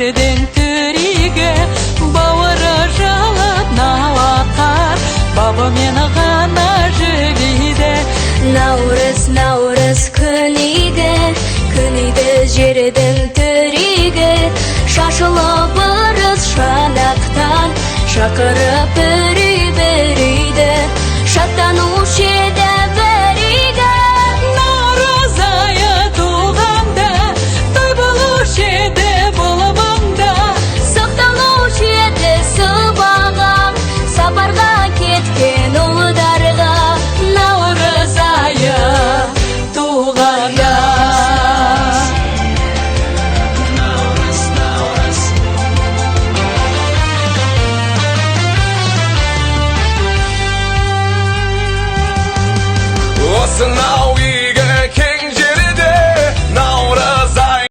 Жердің түрегі, бауыры жылып налақар, бабымен ғана жібиді. Наурыз, наурыз күн игі, күн иді жердің түрегі. Шашылып ырыс шанақтан, шақырып